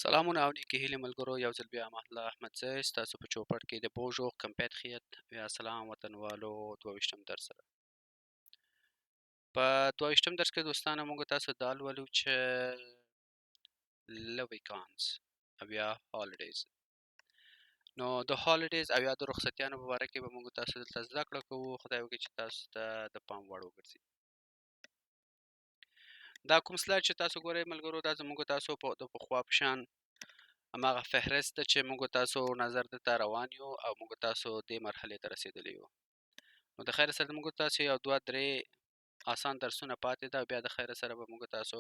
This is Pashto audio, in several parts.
سلامونه او نیکې هیلې ملګرو، یو ځل بیا امان الله احمدزی ستاسو په چوپړ کې د بوژو کمپیت یا سلام وطنوالو 22م درس سره. په 22م درس کې دوستانو موږ تاسو دا لولو چې les vacances او یا holidays. نو د holidays او یا د رخصتیانو په باره کې به موږ تاسو دلته زده کړه کوو. خدای وکړي چې تاسو ته د پام وړ وګرځي. دا کوم سلاید چې تاسو ګورئ ملګرو، دا زموږ تاسو په د پخوا په شان هماغه فهرست ده چې موږ تاسو نظر ته روان یو او موږ تاسو دې مرحلې ته رسېدلي یو. نو د خیر سره موږ تاسو یو دوه درې آسان درسونه پاتې ده او بیا د خیر سره به موږ تاسو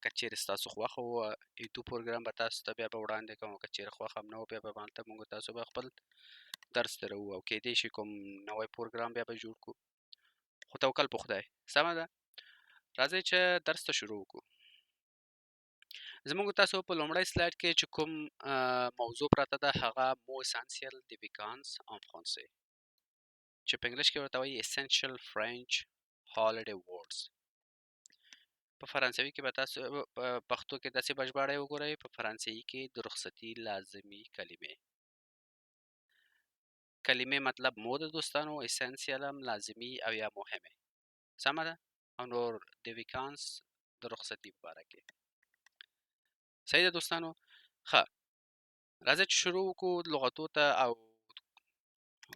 که چیرې ستاسو خوښه وه ایدو پروګرام به تاسو ته بیا به وړاندې کوم، که چیرې خوښه هم نه وه بیا به هلته موږ تاسو به خپل درس دروو او کیدای شي کوم نوی پروګرام بیا به جوړ کړو، خو توکل په خدای. سمه ده، راځئ چې درس ته شروع وکړو. زموږ تاسو په لومړی سلاید کې چې کوم موضوع پرته ده هغه mots essentiels des vacances en français چې په انګلیش کې ورته وایي essential French holiday words. په فرانسوي کې به تاسو په پښتو کې داسې به ژباړه وګورئ، په فرانسوي کې د رخصتي لازمي کلمې. کلمې مطلب mots د دوستانو، essentiel هم لازمي او یا مهمې. سمه ده. او نور des vacances د رخصتي په باره کې. صحیح ده دوستانو. ښه، راځئ چې شروع وکړو لغتو ته. او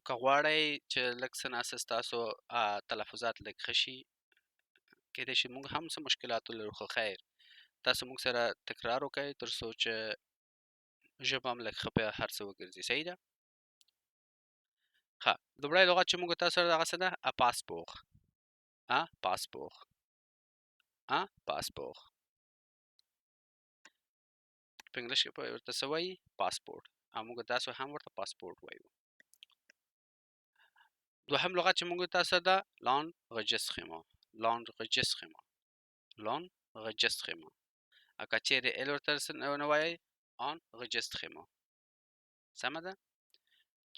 که غواړئ چې لږ څه ناڅه ستاسو تلفظات لږ ښه شي، کیدای شي موږ هم څه مشکلات ولرو، خو خیر تاسو موږ سره تکرار وکړئ تر څو چې ژبه هم لږ ښه په هر څه وګرځي. صحیح ده. ښه، لومړی لغت چې موږ تاسو سره دغه څه ده، un passeport. Un passeport. Un passeport. په انګلیش کې ورته څه وایي؟ پاسپورټ. او موږ تاسو هم ورته پاسپورټ وایو. دوهم لغت چې موږ تاسو ده l'enregistrement. L'enregistrement. L'enregistrement. او که چیرې l ورته نه وایي enregistrement. سمه ده.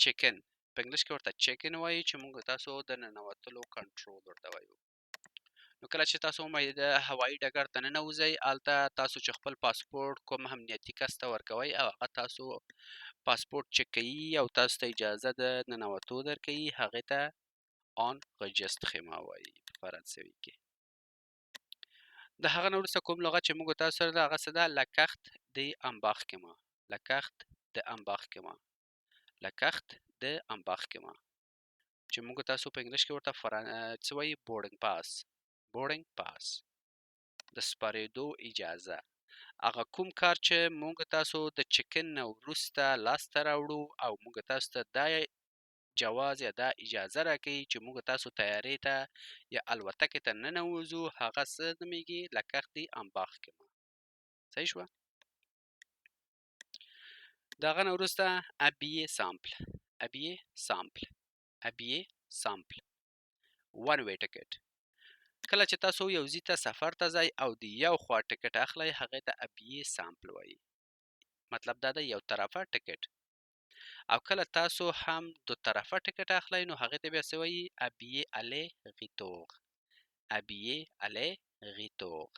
check-in په انګلیش کې ورته check-in وایي چې موږ تاسو د ننوتلو کنټرول ورته وایو. نو کله چې تاسو د هوایي ډګر ته ننوځئ، هلته تاسو چې خپل پاسپورټ کوم امنیتي کس ته ورکوئ او هغه تاسو پاسپورټ چک کوي او تاسو ته اجازه د ننوتو درکوي، هغې ته enregistrement وایي په فرانسوي کې. د هغه نه وروسته کوم لغت چې موږ تاسو سره ده هغه څه ده؟ la carte d'embarquement. La carte d'embarquement. La carte d'embarquement چې موږ تاسو په انګلیش کې ورته څه وایي؟ Boarding pass. Boarding pass د سپرېدو اجازه. هغه کوم کار چې موږ تاسو د check-in نه وروسته لاسته راوړو او موږ تاسو ته دا جواز یا دا اجازه راکوي چې موږ تاسو طیارې ته یا الوتکې ته ننوځو، هغه څه نومیږي؟ La carte d'embarquement. صحیح شوه. د هغه نه وروسته un billet simple. Un billet simple. Un billet simple one way ticket. کله چې تاسو یو ځای ته سفر ته ځئ او د یو خوا ټکټ اخلئ، هغې ته un billet simple وایي. مطلب دا دی یو طرفه ټکټ. او کله تاسو هم دو طرفه ټکټ اخلئ نو هغې ته بیا څه وایي؟ Un billet aller-retour. Un billet aller-retour.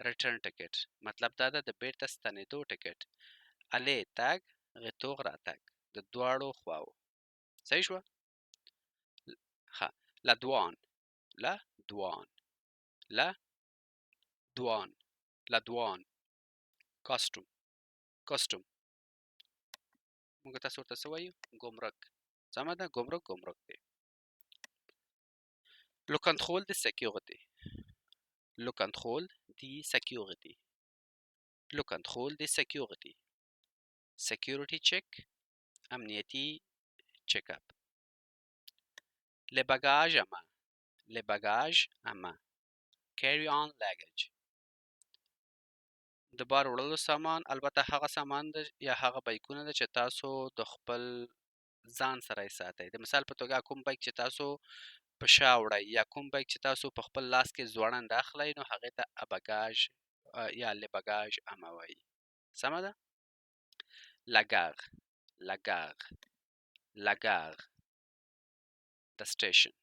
Return ticket مطلب دا ده د بیرته ستنېدو ټکټ. Aller تګ، retour راتګ، د دواړو خواو. صحیح شوه. ښه، la douane. La douane. La douane. La douane. Custom. Custom موږ تاسو ورته څه وایو؟ ګمرک. سمه ده، ګمرک ګمرک دی. Le contrôle de sécurité. Le contrôle de sécurité. Le contrôle de sécurité. Security check. امنیتي check up. Les bagages à main. Les bagages à main. Carry on luggage. د بار وړلو سامان، البته هغه سامان ده یا هغه بیکونه ده چې تاسو د خپل ځان سره یې ساتئ. د مثال په توګه کوم بیک چې تاسو په شا وړئ یا کوم بیک چې تاسو په خپل لاس کې ځوړند اخلئ نو هغې ته bagage یا les bagages à main وایي. سمه ده. La gare. La gare. La gare. د station،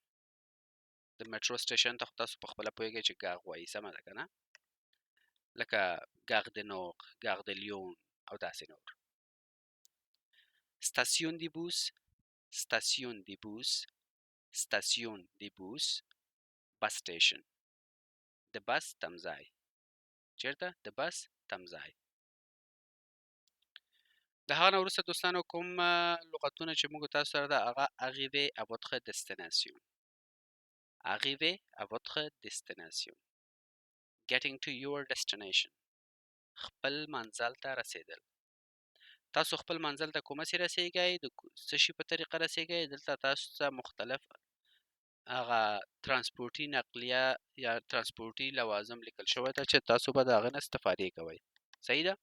د metro station ته خو تاسو په خپله پوهېږئ چې gare وایي. سمه ده که نه؟ لکه Gare du Nord، Gare de Lyon او داسې نور. Station de bus، station de bus، station de bus، bus station، د بس تمځای. چیرته؟ د بس تمځای. د هغه نه وروسته دوستانو کوم لغتونه چې موږ تاسو سره ده هغه arriver à votre destination، arriver à votre destination، getting to your destination، خپل منزل ته رسیدل. تاسو خپل منزل ته کومه سي رسیږئ، د څه شي په طریقه رسیږئ؟ دلته تاسو ته مختلف هغه ترانسپورتي نقلیه یا ترانسپورتي لوازم لیکل شوی ده چې تاسو به د هغه نه استفادې کوئ. صحیح ده؟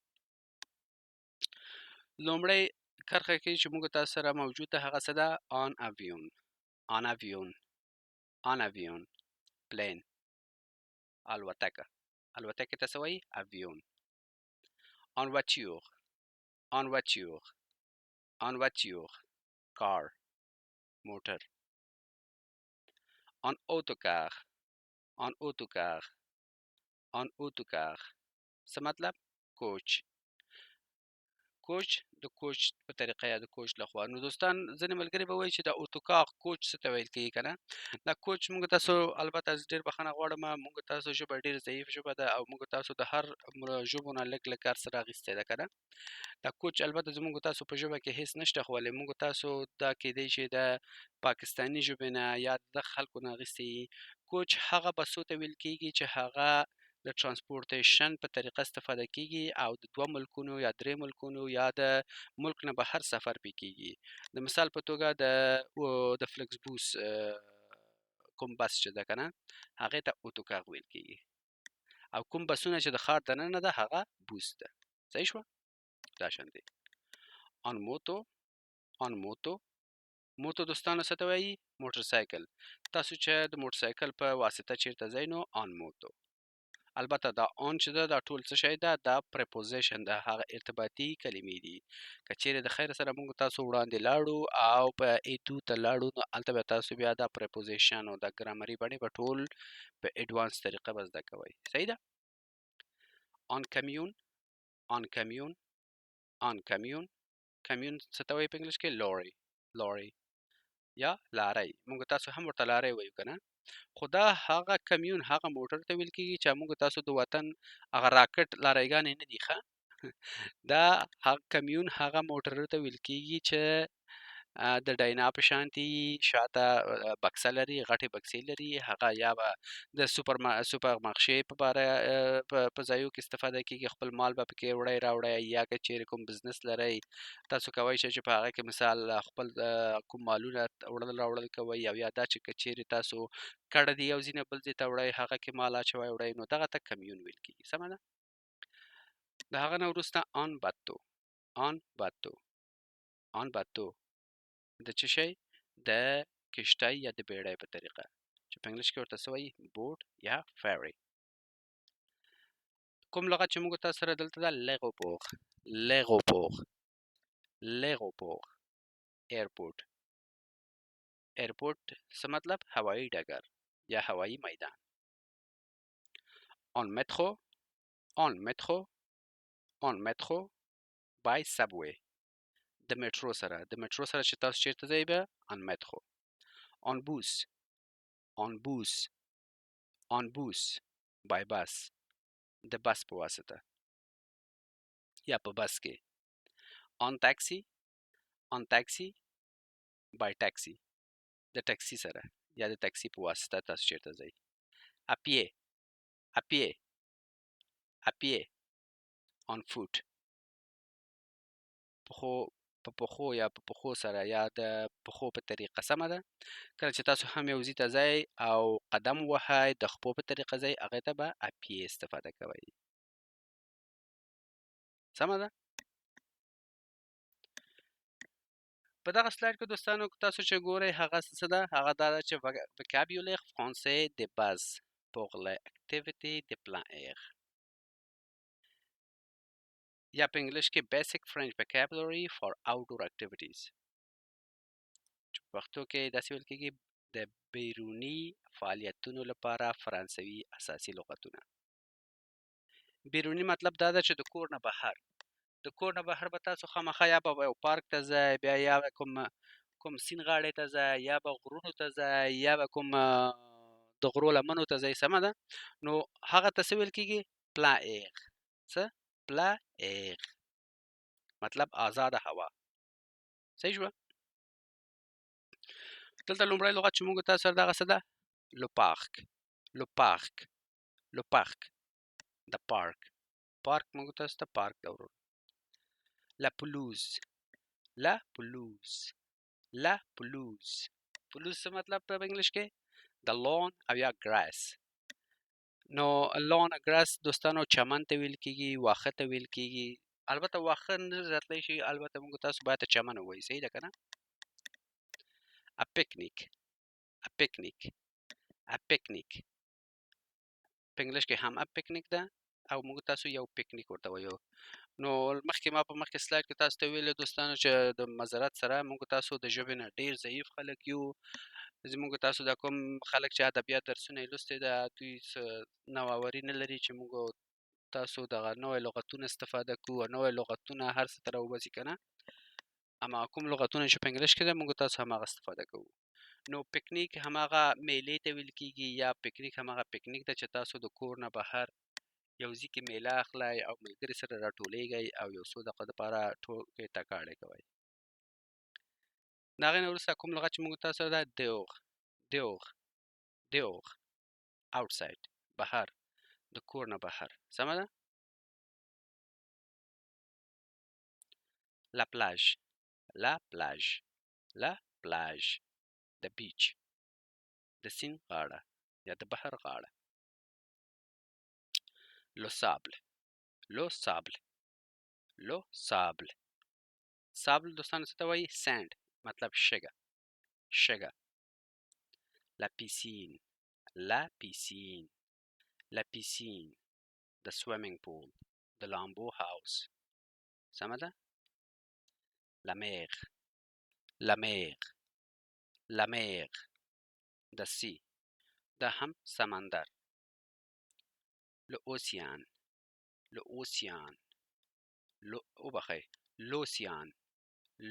لومړی کرښه کې چې موږ تاسو سره موجود ده هغه څه ده؟ en avion، en avion، en avion، plane، الوتکه. الوتکې ته څه وایي؟ avion. En voiture، en voiture، en voiture، car، موټر. En autocar، en autocar، en autocar، څه مطلب؟ کوچ. کوچ د کوچ په طریقه یا د کوچ لخوا. نو دوستان ځینې ملګري به وایي چې د autocar کوچ څه ته ویل کېږي که نه؟ دا کوچ موږ تاسو البته زه ډېر بخښنه غواړم، موږ تاسو ژبه ډېر ضعیف ژبه ده او موږ تاسو د هر ژبو نه لږ لږ کار سره اخیستی ده که نه؟ دا کوچ البته زموږ تاسو په ژبه کې هیڅ نشته، خو ولې موږ تاسو دا کېدای شي د پاکستاني ژبې نه یا د خلکو نه اخیستی. کوچ هغه بسو ته ویل کېږي چې هغه د transportation په طریقه استفاده کیږي او د دوه ملکونو یا درې ملکونو یا د ملک نه بهر سفر پې کیږي. د مثال په توګه د FlixBus کوم بس چې ده که نه هغې ته autocar ویل کیږي، او کوم بسونه چې د ښار دننه ده هغه bus ده. صحیح شوه؟ دا شان دی. En moto، en moto، moto دوستانو څه ته وایي؟ موټر سایکل. تاسو چې د موټر سایکل په واسطه چیرته ځئ نو en moto. البته دا en چې ده دا ټول څه شی ده؟ دا preposition ده، هغه ارتباطي کلمې دي. که چیرې د خیر سره موږ تاسو وړاندې لاړو او په A2 ته لاړو نو هلته به تاسو بیا دا preposition او دا ګرامري بڼې به ټول په advance طریقه به زده کوئ. صحیح ده؟ En camion، en camion، en camion. camion څه ته وایي په انګلیش کې؟ lorry، lorry یا لارۍ. موږ تاسو هم ورته لارۍ وایو که نه؟ خو دا هغه کمیون هغه موټر ته ویل کېږي چې موږ تاسو د وطن هغه راکټ لارۍګانې نه دي ښه. دا هغه کمیون هغه موټر ته ویل کېږي چې د ډاینا په شانتي شاته بکسه لري، غټې بکسې لري. هغه یا به د سوپر مارشې په باره په ځایو کې استفاده کېږي، خپل مال به پکې وړی راوړی، یا که چیرې کوم business لرئ تاسو کوی شئ چې په هغه کې مثال خپل کوم مالونه وړل راوړل کوئ، او یا دا چې که چیرې تاسو کډه د یو ځای نه بل ځای ته وړئ هغه کې مال اچوئ وړئ، نو دغه ته camion ویل کېږي. سمه ده؟ د هغه نه وروسته en bateau، en bateau، en bateau د څه شی؟ د کشتۍ یا د بیړۍ په طریقه چې په انګلیش کې ورته څه وایي؟ boat یا ferry. کوم لغت چې موږ تاسو سره دلته ده؟ l'aéroport، l'aéroport، l'aéroport، airport. airport څه مطلب؟ هوایي ډګر یا هوایي میدان. En métro، en métro، en métro، by subway، د مترو سره، د مترو سره چې تاسو چیرته ځئ به en métro. En bus، en bus، en bus، by bus، د بس په واسطه یا په بس کې. En taxi، en taxi، by taxi، د ټکسي سره یا د ټکسي په واسطه تاسو چیرته ځئ. À pied، à pied، à pied، on foot، پښو په پښو یا په پښو سره یا د پښو په طریقه. سمه ده؟ کله چې تاسو هم یو ځای ته ځئ او قدم وهئ د خپو په طریقه ځئ هغې ته به à pied استفاده کوئ. سمه ده؟ په دغه slide کې دوستانو تاسو چې ګورئ هغه څه ده؟ هغه دا ده چې vocabulaire français de base pour les activités de plein air یا په انګلیش کې basic French vocabulary for outdoor activities چې په پښتو کې داسې ویل کېږي د بیروني فعالیتونو لپاره فرانسوي اساسي لغتونه. بیروني مطلب دا ده چې د کور نه بهر، د کور نه بهر به تاسو خامخا یا به یو پارک ته ځئ، بیا یا به کوم سیند غاړې ته ځئ، یا به غرونو ته ځئ، یا به کوم د غرو لمنو ته ځئ، سمه ده؟ نو هغه ته څه ویل کېږي؟ plein air. څه؟ plein air، مطلب آزاده هوا. صحیح شوه؟ دلته لومړی لغت چې موږ تاسو سره دغه څه ده، le parc. le parc، le parc، د پارک. پارک موږ تاسو ته پارک ده ورور. la pelouse، la pelouse، la pelouse. pelouse څه مطلب په انګلیش کې؟ د lawn او یا grass. نو lawn، grass دوستانو چمن ته ویل کېږي، واښه ته ویل کېږي. البته واښه نه راتلی شي، البته موږ تاسو باید چمن ووایو، صحیح ده که نه؟ A picnic، a picnic، a picnic. په انګلیش کې هم a picnic ده او موږ تاسو یو پکنیک ورته وایو. نو مخکې ما په مخکې slide کې تاسو ته ویل دوستانو چې د معذرت سره موږ تاسو د ژبې نه ډیر ضعیف خلک یو. زموږ تاسو دا کوم خلک چې ادبیات درسونه یې لوستي ده، دوی څه نوآوري نه لري چې موږ تاسو دغه نوی لغتونه استفاده کوو او نوی لغتونه هر څه ته راوباسي که نه. اما کوم لغتونه چې په انګلیش کې ده، موږ تاسو هماغه استفاده کوو. نو پکنیک هماغه میلې ته ویل کېږي، یا پکنیک هماغه پکنیک ده چې تاسو د کور نه بهر یو ځای کې میله اخلئ او ملګري سره راټولېږئ او یو څو دقیقو دپاره ټوکې ټکاړې کوئ. د هغې نه وروسته کوم لغت چې موږ تاسو سره ده، dehors، dehors، dehors، outside، بهر، د کور نه بهر، سمه ده؟ la plage، la plage، la plage، د beach، د سیند غاړه یا د بحر غاړه. le sable، le sable، le sable. sable دوستانو څه ته وایي؟ sand، مطلب شګه، شګه. la piscine، la piscine، la piscine، د swimming pool، د لامبو حوض، سمه ده؟ la mer، la mer، la mer، د sea، دا هم سمندر. l'océan، l'océan، لو وبخښئ، l'océan،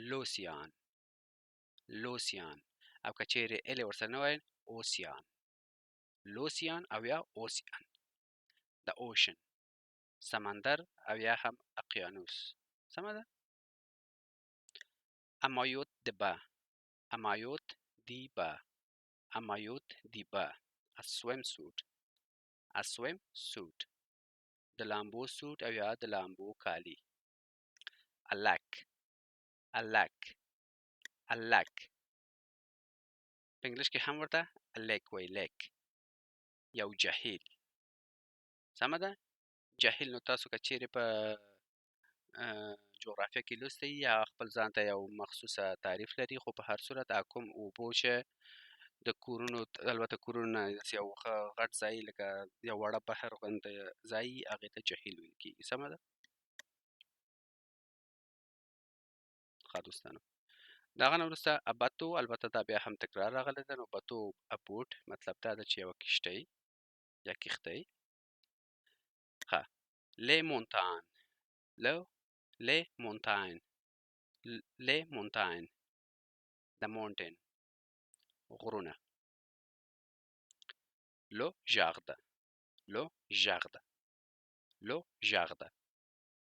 l'océan، l'océan. او که چیرې L ورسره نه وایي، océan، l'océan او یا océan، د ocean، سمندر او یا هم اقیانوس، سمه ده؟ un maillot de bain، un maillot de bain، un maillot de bain، a swimsuit، a swimsuit، د لامبو سوټ او یا د لامبو کالي. a lac، a lac، a lac. په انګلیش کې هم ورته a lake وایي، lake، یو جهیل، سمه ده؟ جهیل نو تاسو که چیرې په جغرافیه کې لوستی یا خپل ځان ته یو مخصوصه تعریف لري، خو په هر صورت کوم اوبو چې د کورونو، البته کورونو نه داسې یو ښه غټ ځای لکه یو واړه بحر غوندې ځای، هغې ته جهیل ویل کېږي، سمه ده؟ ښه دوستانو، د هغه نه وروسته un bateau. البته دا بیا هم تکرار راغلی ده. نو bateau، a boat، مطلب دا ده چې یوه کښتۍ یا کښتۍ. ښه، les montagnes، le les montagnes، les montagnes، the mountain، غرونه. le jardin، le jardin، le jardin،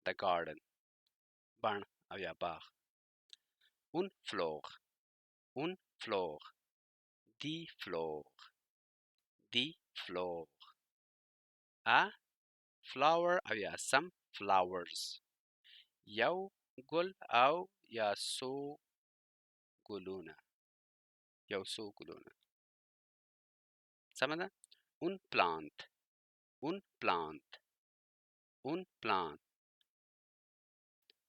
the garden، بڼ او یا باغ. une fleur، une fleur، des fleurs، des fleurs، a flower او یا some flowers، یو ګل او یا څو ګلونه، یو څو ګلونه، سمه ده؟ une plante، une plante، une plante،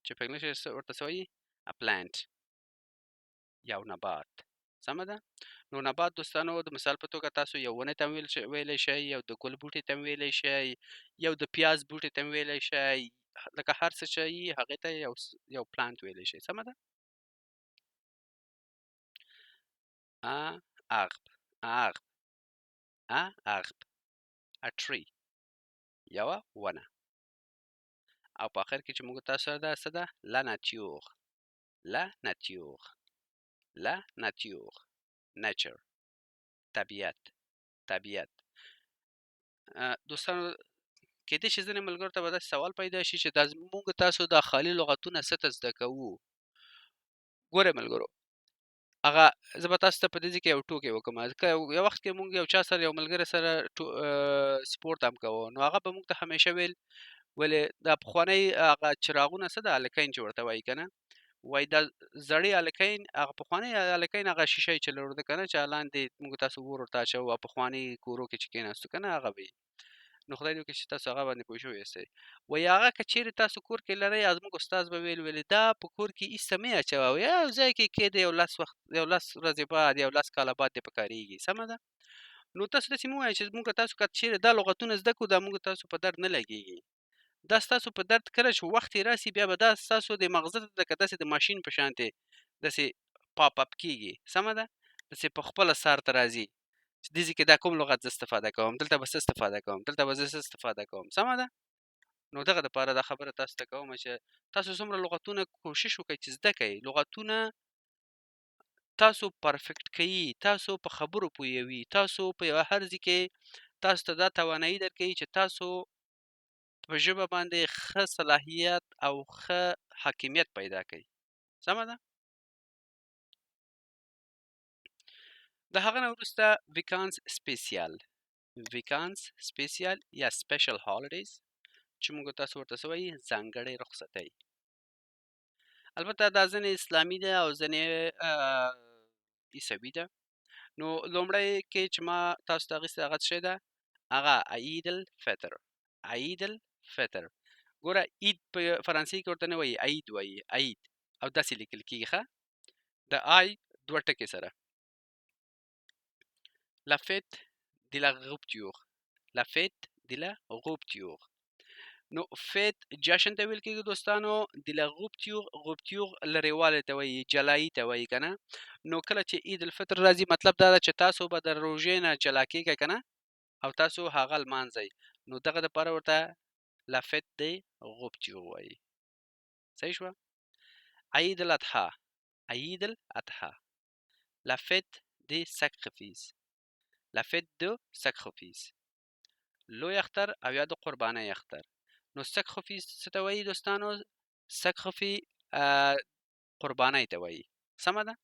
چې په انګلیش کې ورته څه وایي؟ a plant، یو نبات، سمه ده؟ نو نبات دوستانو د مثال په توګه تاسو یو ونې ته ویلی شئ، یو د ګل بوټي ته ویلی شئ، یو د پیاز بوټي ته ویلی شئ، لکه هر څه چې هغې ته یو plant ویلی شئ، سمه ده؟ un arbre، un arbre، un arbre، a tree، یوه ونه. او په اخر کې چې موږ تاسو سره ده څه ده؟ La nature، la nature، la nature، nature، طبیعت، طبیعت. دوستانو، کېدای شي ځینې ملګرو ته به داسې سوال پیدا شي چې دا موږ تاسو دا خالي لغتونه څه ته زده کوو. ګورئ ملګرو، هغه زه به تاسو ته په دې ځای کې یو ټوکی وکړم. که یو وخت کې موږ یو چا سره، یو ملګري سره سپورت هم کوو، نو هغه به موږ ته همیشه ویل، ولې دا پخوانی هغه چراغونه څه ده، الکین چې ورته وایي که نه، وایي دا زړې الکین، هغه پخوانی الکین، هغه شیشه یې چې لرله که نه، چې لاندې موږ تاسو اور ورته اچوو، پخواني کورو کې چې کېناستو که نه، هغه وي. نو خدای دې وکړي چې تاسو هغه باندې پوه شوي یاستئ. وایي هغه که چیرې تاسو کور کې لرئ، زموږ استاد به ویل، ویلې دا په کور کې ایسته مه اچوه، یو ځای کې کښېږدئ، یو لس وخت، یو لس ورځې بعد، یو لس کاله بعد دې پکارېږي. سمه ده؟ نو تاسو داسې مه وایئ چې موږ تاسو که چیرې دا لغتونه زده کړو، دا موږ تاسو په درد نه لګېږي. دا ستاسو په درد کله چې وخت یې راسي، بیا به دا ستاسو د مغزه لکه داسې د ماشین په شان دی داسې pop up کېږي. سمه ده؟ داسې په خپله سر ته راځي چې دې ځای کې دا کوم لغت زه استفاده کوم، دلته به څه استفاده کوم، دلته به زه څه استفاده کوم. سمه ده؟ نو دغه دپاره دا خبره تاسو ته کوم چې تاسو څومره لغتونه کوشش وکړئ چې زده کړئ. لغتونه تاسو perfect کوي، تاسو په خبرو پوهوي، تاسو په یوه هر ځای کې تاسو ته دا توانایي درکوي چې تاسو په ژبه باندې ښه صلاحیت او ښه حاکمیت پیدا کړئ. سمه ده؟ د هغه نه وروسته vacances spéciales، vacances spéciales یا special holidays چې موږ تاسو ورته څه وایي، ځانګړې رخصتۍ. البته دا ځینې اسلامي ده او ځینې عیسوي ده. نو لومړی کې چې ما تاسو ته اخیستی هغه څه شی ده؟ هغه عید الفطر، عید الفطر. ګوره عید په فرانسې کې ورته نه وایي، عید وایي، عید، او داسې لیکل کېږي، ښه، د آی دوه ټکې سره. La fête de la rupture، la fête de la rupture. نو fête جشن ته ویل کېږي دوستانو، de la rupture، rupture لرېوالی ته وایي، جلایي ته وایي که نه. نو کله چې عید الفطر راځي، مطلب دا ده چې تاسو به د روژې نه جلا کېږئ که نه، او تاسو هغه لمانځئ. نو دغه دپاره ورته la fête de rupture وایي. صحیح شوه؟ عید الاضحی، عید الاضحی، la fête de sacrifice، la fête de sacrifice، لوی اختر او یا د قربانۍ اختر. نو sacrifice څه ته وایي دوستانو؟ sacrifice قربانۍ ته وایي. سمه ده؟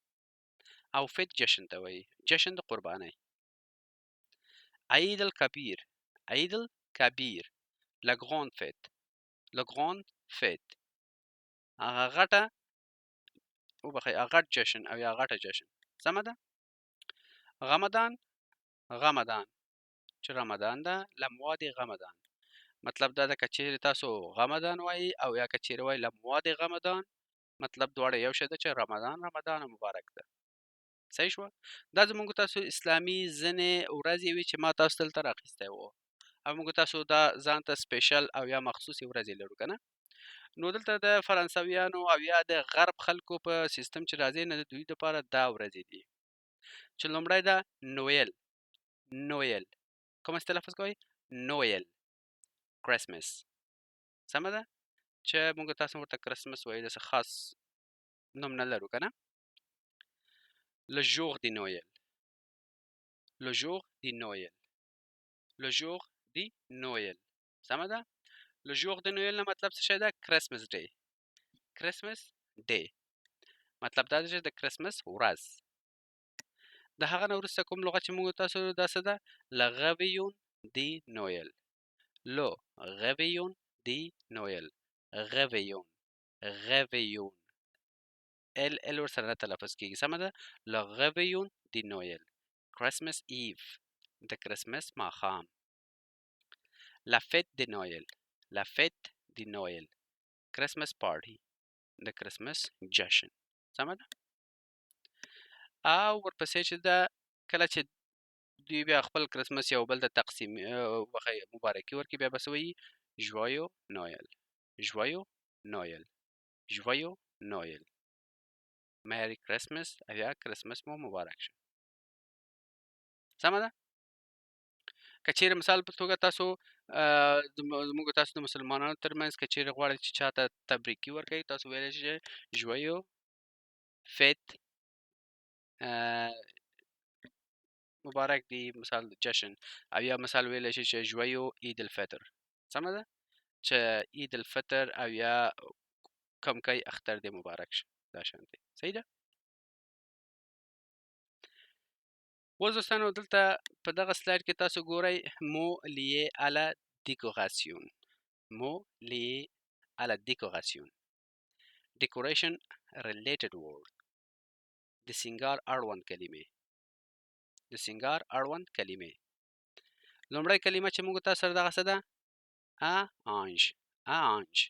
او fête جشن ته وایي، جشن د قربانۍ. عید الکبیر، عید الکبیر، la grande fête، la grande fête، هغه غټه وبخښئ، هغه غټ جشن او یا غټه جشن. سمه ده؟ رمضان، رمضان چې رمضان ده، le mois de رمضان، مطلب دا ده که چیرې تاسو رمضان وایي او یا که چیرې وایي le mois de رمضان، مطلب دواړه یو شی ده چې رمضان رمضان مبارک ده. صحیح شوه؟ دا زموږ تاسو اسلامي ځینې ورځې وي چې ما تاسو دلته راخیستی وو، او موږ تاسو دا ځان ته special او یا مخصوصې ورځې لرو که نه. نو دلته د فرانسویانو او یا د غرب خلکو په سیستم چې راځي، نه د دوی دپاره دا ورځې دي چې لومړی ده Noël، Noël، کوم تلفظ کوئ؟ Noël، Christmas. سمه ده؟ چې موږ تاسو ورته کرسمس وایو، داسې خاص نوم نه لرو که نه. Le jour de Noël، le jour de Noël، le jour de Noël. سمه ده؟ Le jour de Noël نه مطلب څه شی ده؟ Christmas Day، Christmas Day، مطلب دا ده چې د کرسمس ورځ. د هغه نه وروسته کوم لغت چې موږ تاسو دا څه ده؟ Le réveillon de Noël، le réveillon de Noël، réveillon، réveillon، L L ورسره نه تلفظ کېږي. سمه ده؟ Le réveillon de Noël، Christmas Eve، د کرسمس ماښام. La fête de Noël، la fête de Noël، Christmas party، د کرسمس جشن. سمه ده؟ او ورپسې چې ده، کله چې دوی بیا خپل کرسمس یو بل ته تقسیم مبارکي ورکړي، بیا به څه وایي؟ Joyeux Noël، Joyeux Noël، Joyeux Noël، Merry Christmas او یا کرسمس مو مبارک شه. سمه ده؟ که چیرې مثال په توګه تاسو زموږ تاسو د مسلمانانو ترمنځ که چیرې غواړئ چې چاته تبریکي ورکړئ، تاسو ویلی شئ joyeux fête مبارک دی، مثال جشن، او یا مثال ویلی شئ چې joyeux عید الفطر. سمه ده چې عید الفطر او یا کمکی اختر دی مبارک شه، دا شان دی. صحیح ده. اوس دوستانو دلته په دغه سلایډ کې تاسو ګورئ mots liés à la décoration، mots liés à la décoration، decoration related word، د سینګار اړوند کلمې، د سینګار اړوند کلمې. لومړی کلمه چې موږ تاسو سره دغه څه ده un ange، un ange،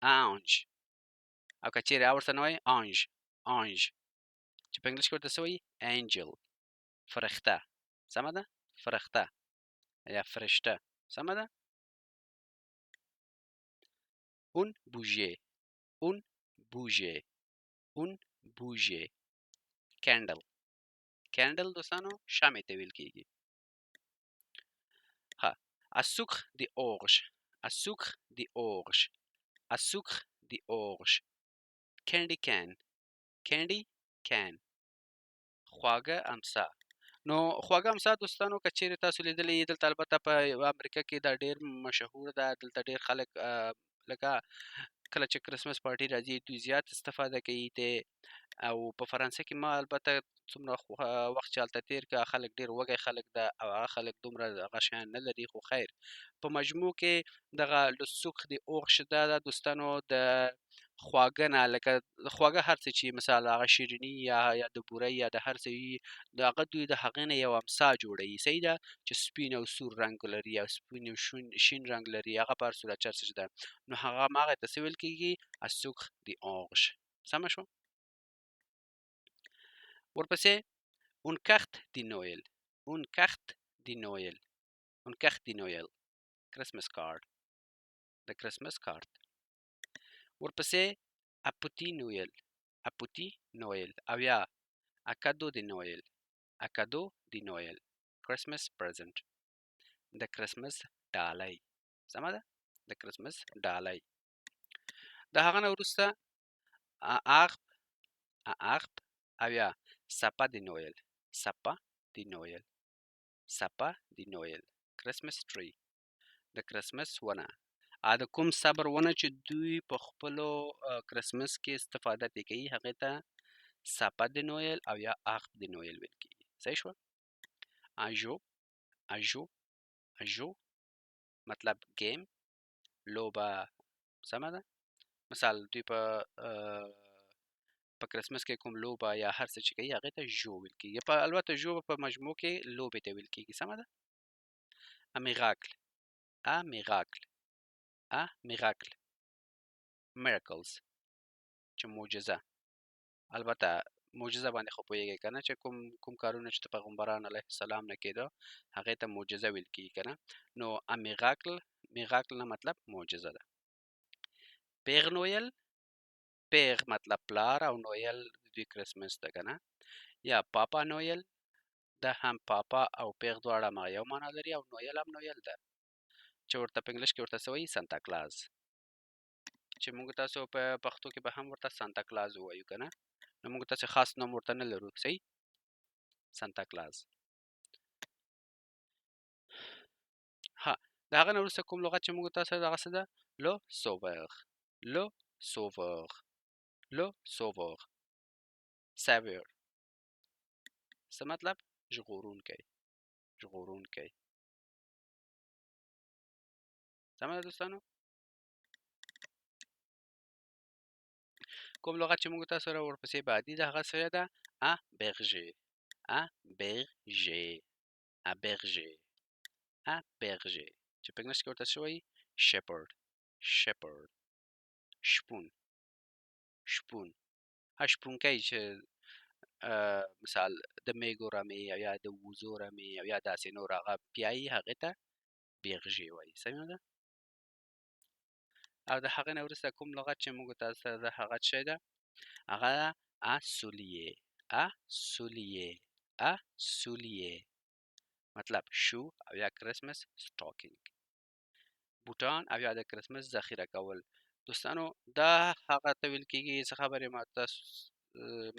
un ange، او که چیرې ورته نه وایي ange، ange، چې په انګلیش کې ورته څه وایي؟ angel، فرښته. سمه ده، فرښته یا فرشته. سمه ده. une bougie، une bougie، une bougie، candle، candle دوستانو شمع ته ویل کیږي. ها، un sucre d'orge، un sucre d'orge، un sucre d'orge، candy cane، candy cane، خواږه امسا. نو خواږه امسا دوستانو که چیرې تاسو لیدلی دلته، البته په امریکا کې دا ډیر مشهور ده، دلته ډیر خلک لکه کله چې کرسمس پارټي راځي دوی زیات استفاده کوي ته. او په فرانسه کې ما البته څومره وخت چې هلته تیر که خلک ډیر وږی خلک ده او هغه خلک دومره هغه شیان نه لري، خو خیر په مجموع کې دغه le sucre d'orge ده دوستانو د خواږه نه، لکه خواږه هر څه چې مثال هغه شیریني یا د بورۍ یا د هر څه وي، د هغه دوی د هغې نه یو امسا جوړوي. صحیح ده، چې سپین او سور رنګ لري او سپین او شین رنګ لري، هغه په هر صورت چرته چې ده نو هغه هماغه ته څه ویل کېږي؟ un sucre d'orge. سمه شوه. ورپسې une carte de Noël، une carte de Noël، une carte de Noël، Christmas card، د کرسمس کارت. ورپسې un petit Noël، un petit Noël او یا un cadeau de Noël، un cadeau de Noël، Christmas present، د کرسمس ډالۍ. سمه ده، د کرسمس ډالۍ. د هغه نه وروسته arbre، arbre او یا sapin de Noël، sapin de Noël، sapin de Noël، Christmas tree، د کرسمس ونه. د کوم صبر ونه چې دوی په خپلو کرسمس کې استفاده ترې کوي هغې ته sapin de Noël او یا arbre de Noël ویل کېږي. صحیح شوه. un jeu، un jeu، un jeu مطلب game، لوبه. سمه ده. مثال دوی په کرسمس کې کوم لوبه یا هر څه چې کوي هغې ته jeu ویل کېږي. په البته jeu په مجموع کې لوبې ته ویل کېږي. سمه ده. un miracle، un miracle، un miracle، miracles چې معجزه. البته معجزه باندې خو پوهېږئ که نه چې کوم کارونه چې د پیغمبران علیه السلام نه کېده هغې ته معجزه ویل کېږي که نه. نو un miracle، miracle نه مطلب معجزه ده. Père Noël، Père مطلب پلار او نویل د دوی کرسمس ده که نه. یا Papa Noël، دا هم پاپا او Père دواړه ما یو معنا لري، او نویل هم نویل ده چې ورته په انګلیش کې ورته څه وایي؟ Santa Claus، چې موږ تاسو په پښتو کې به هم ورته سانتا کلاز ووایو که نه. نو موږ تاسو خاص نوم ورته نه لرو. صحیح، سانتا کلاز. ها، د هغه نه وروسته کوم لغت چې موږ تاسو دغه څه ده؟ le sauveur، le sauveur، le sauveur، savior. څه مطلب؟ ژغورونکی، ژغورونکی. سمه ده دوستانو. کوم لغت چې موږ تاسو سره ورپسې بعدي ده هغه څه ده؟ un berger، un berger، un berger، un berger، چې په انګلیش کې ورته څه وایي؟ shepherd، shepherd، شپون، شپون، شپونکی چې مثال د میږو رمې او یا د وزو رمې او یا داسې نور هغه پیایي هغې ته berger وایي. سمه ده. او د هغې نه وروسته کوم لغت چې موږ تاسو سره ده هغه څه شی ده؟ هغه ده un soulier، un soulier، un soulier. مطلب شو او یا کرسمس سټاکینګ، بوټان او یا د کرسمس ذخیره کول. دوستانو دا هغه ته ویل کېږي، څه خبر یم تاسو.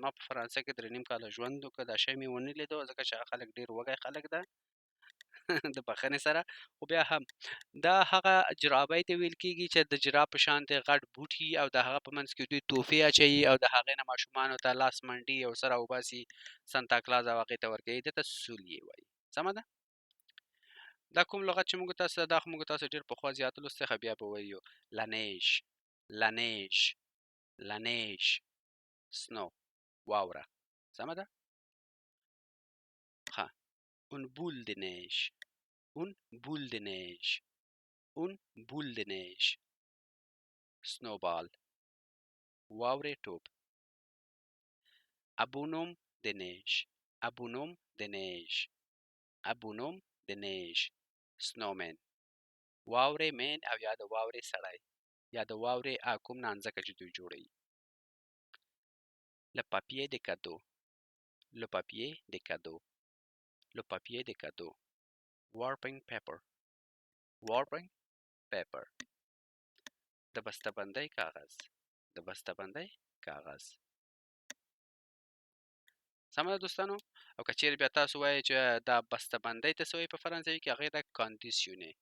ما په فرانسه کې 3.5 کاله ژوند وکړ، دا شی مې ونه لیدو، ځکه چې هغه خلک ډېر وږی خلک ده د بخښنې سره. خو بیا هم دا هغه جرابۍ ته ویل کېږي چې د جراب په شان دی، غټ بوټي، او د هغه په منځ کې دوی توفې اچوي او د هغې نه ماشومانو ته لاس منډي او سره وباسي سانتا کلاز او هغې ته ورکوي، ده ته soulier وایي. سمه ده؟ دا کوم لغت چې موږ تاسو دا خو موږ تاسو ډېر پخوا زیات لوستی، خو بیا به وایو. La neige، la neige، la neige، snow، واوره. سمه ده؟ ښه. Une boule de neige، une boule de neige، une boule de neige، snowball، واورې ټوپ. Un bonhomme de neige، un bonhomme de neige، un bonhomme de neige، snowman، واورې مین او یا د واورې سړی یا د واورې کوم نانځکه چې دوی جوړوي. Le papier de cadeau، le papier de cadeau، le papier de cadeau، wrapping paper، wrapping paper، د بسته بندۍ کاغذ، د بسته بندۍ کاغذ. سمه ده دوستانو؟ او که چیرې بیا تاسو وایئ چې دا بسته بندۍ ته څه وایي په فرانسوي کې، هغې ته conditionné،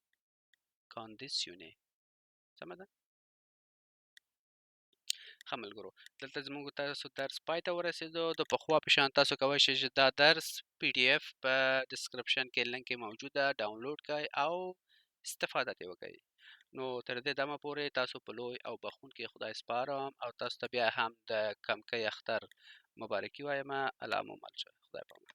conditionné. سمه ده؟ ښه ملګرو، دلته زموږ تاسو درس پای ته ورسېدو. د پخوا په شان تاسو کولی شئ چې دا درس PDF په description کې لینک یې موجوده، ډاونلوډ کړئ او استفاده ترې وکړئ. نو تر دې دمه پورې تاسو په لوی او بخښونکي خدای سپارم او تاسو ته بیا هم د کمکۍ اختر مبارکي وایم. الله مو مل شه، خدای پامان.